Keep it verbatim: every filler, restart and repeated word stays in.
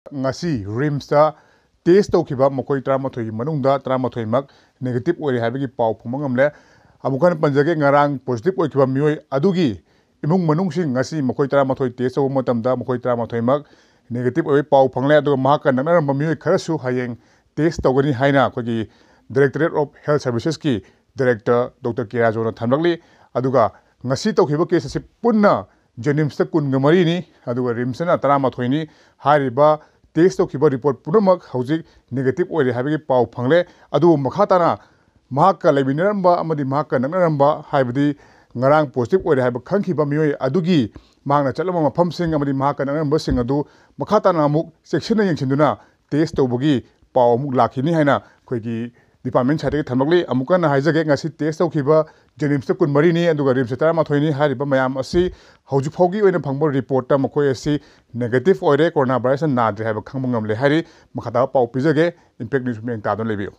ꯉꯁꯤ ꯔꯤꯝꯁꯇ ꯇꯦꯁ ꯇꯧꯈꯤꯕ ꯃꯈꯣꯏ ꯇꯔꯥꯃꯥꯊꯣꯏꯒꯤ ꯃꯅꯨꯡꯗ ꯇꯔꯥꯃꯥꯊꯣꯏꯃꯛ ꯅꯦꯒꯦꯇꯤꯚ ꯑꯣꯏꯔꯦ ꯍꯥꯏꯕꯒꯤ ꯄꯥꯎ ꯐꯪꯕ ꯉꯝꯂꯦ꯫ ꯑꯃꯨꯛ ꯍꯟꯅ ꯄꯟꯖꯒꯦ, ꯉꯔꯥꯡ ꯄꯣꯖꯤꯇꯤꯚ ꯑꯣꯏꯈꯤꯕ ꯃꯤꯑꯣꯏ ꯑꯗꯨꯒꯤ ꯏꯃꯨꯡ ꯃꯅꯨꯡꯁꯤꯡ ꯉꯁꯤ ꯃꯈꯣꯏ ꯇꯔꯥꯃꯥꯊꯣꯏ ꯇꯦꯁ ꯇꯧꯕ ꯃꯇꯝꯗ ꯃꯈꯣꯏ ꯇꯔꯥꯃꯥꯊꯣꯏꯃꯛ ꯅꯦꯒꯦꯇꯤꯚ ꯑꯣꯏꯕꯒꯤ ꯄꯥꯎ ꯐꯪꯂꯦ꯫ ꯑꯗꯨꯒ ꯃꯍꯥꯛꯀ ꯅꯛꯅꯔꯝꯕ ꯃꯤꯑꯣꯏ ꯈꯔꯁꯨ ꯍꯌꯦꯡ ꯇꯦꯁ ꯇꯧꯒꯅꯤ ꯍꯥꯏꯅ ꯑꯩꯈꯣꯏꯒꯤ Directorate of Health Servicesꯀꯤ ꯗꯥꯏꯔꯦꯛꯇꯔ ꯗꯣꯛꯇꯔ ꯀꯦ ꯔꯥꯖꯨꯅ ꯊꯝꯂꯛꯂꯤ꯫ ꯑꯗꯨꯒ ꯉꯁꯤ ꯇꯧꯈꯤꯕ ꯀꯦꯁ ꯑꯁꯤ ꯄꯨꯟꯅ ꯖꯦꯅꯤꯝꯁꯇ ꯀꯨꯟꯒ ꯃꯔꯤꯅꯤ, ꯑꯗꯨꯒ ꯔꯤꯝꯁꯇꯅ ꯇꯔꯥꯃꯥꯊꯣꯏꯅꯤ꯫ ꯍꯥꯏꯔꯤꯕ ꯇꯦꯁ ꯇꯧꯈꯤꯕ ꯔꯤꯄꯣꯔꯠ ꯄꯨꯝꯅꯃꯛ ꯍꯧꯖꯤꯛ ꯅꯦꯒꯦꯇꯤꯚ ꯑꯣꯏꯔꯦ ꯍꯥꯏꯕꯒꯤ ꯄꯥꯎ ꯐꯪꯂꯦ꯫ ꯑꯗꯨꯕꯨ ꯃꯈꯥ ꯇꯥꯅ ꯃꯍꯥꯛꯀ ꯂꯩꯃꯤꯟꯅꯔꯝꯕ ꯑꯃꯗꯤ ꯃꯍꯥꯛꯀ ꯅꯛꯅꯔꯝꯕ, ꯍꯥꯏꯕꯗꯤ ꯉꯔꯥꯡ ꯄꯣꯖꯤꯇꯤꯚ ꯑꯣꯏꯔꯦ ꯍꯥꯏꯕ ꯈꯪꯈꯤꯕ ꯃꯤꯑꯣꯏ ꯑꯗꯨꯒꯤ ꯃꯍꯥꯛꯅ ꯆꯠꯂꯝꯕ ꯃꯐꯝꯁꯤꯡ ꯑꯃꯗꯤ ꯃꯍꯥꯛꯀ ꯅꯛꯅꯔꯝꯕꯁꯤꯡ ꯑꯗꯨ ꯃꯈꯥ ꯇꯥꯅ ꯑꯃꯨꯛ ꯆꯦꯛꯁꯤꯟꯅ ꯌꯦꯡꯁꯤꯟꯗꯨꯅ ꯇꯦꯁ ꯇꯧꯕꯒꯤ ꯄꯥꯎ ꯑꯃꯨꯛ ꯂꯥꯛꯈꯤꯅꯤ ꯍꯥꯏꯅ ꯑꯩꯈꯣꯏꯒꯤ ꯗꯤꯄꯥꯔꯠꯃꯦꯟ ꯁꯥꯏꯠꯇꯒꯤ ꯊꯝꯂꯛꯂꯤ꯫ ꯑꯃꯨꯛ ꯍꯟꯅ ꯍꯥꯏꯖꯒꯦ, ꯉꯁꯤ ꯇꯦꯁ ꯇꯧꯈꯤꯕ ꯖꯦꯅꯤꯝꯁꯇ ꯀꯨꯟꯃꯔꯤꯅꯤ, ꯑꯗꯨꯒ ꯔꯤꯝꯁꯇ ꯇꯔꯥꯃꯥꯊꯣꯏꯅꯤ꯫ ꯍꯥꯏꯔꯤꯕ ꯃꯌꯥꯝ ꯑꯁꯤ ꯍꯧꯖꯤꯛ ꯐꯥꯎꯒꯤ ꯑꯣꯏꯅ ꯐꯪꯕ ꯔꯤꯄꯣꯔꯠꯇ ꯃꯈꯣꯏ ꯑꯁꯤ ꯅꯦꯒꯦꯇꯤꯚ ꯑꯣꯏꯔꯦ, ꯀꯣꯔꯣꯅꯥ ꯚꯥꯏꯔꯁꯅ ꯅꯥꯗ꯭ꯔꯦ ꯍꯥꯏꯕ ꯈꯪꯕ ꯉꯝꯂꯦ ꯍꯥꯏꯔꯤ꯫ ꯃꯈꯥ ꯇꯥꯕ ꯄꯥꯎ ꯄꯤꯖꯒꯦ꯫ ꯏꯝꯄꯦꯛ ꯅ꯭ꯌꯨꯁ ꯃꯤꯠꯌꯦꯡ ꯇꯥꯗꯨꯅ ꯂꯩꯕꯤꯌꯨ꯫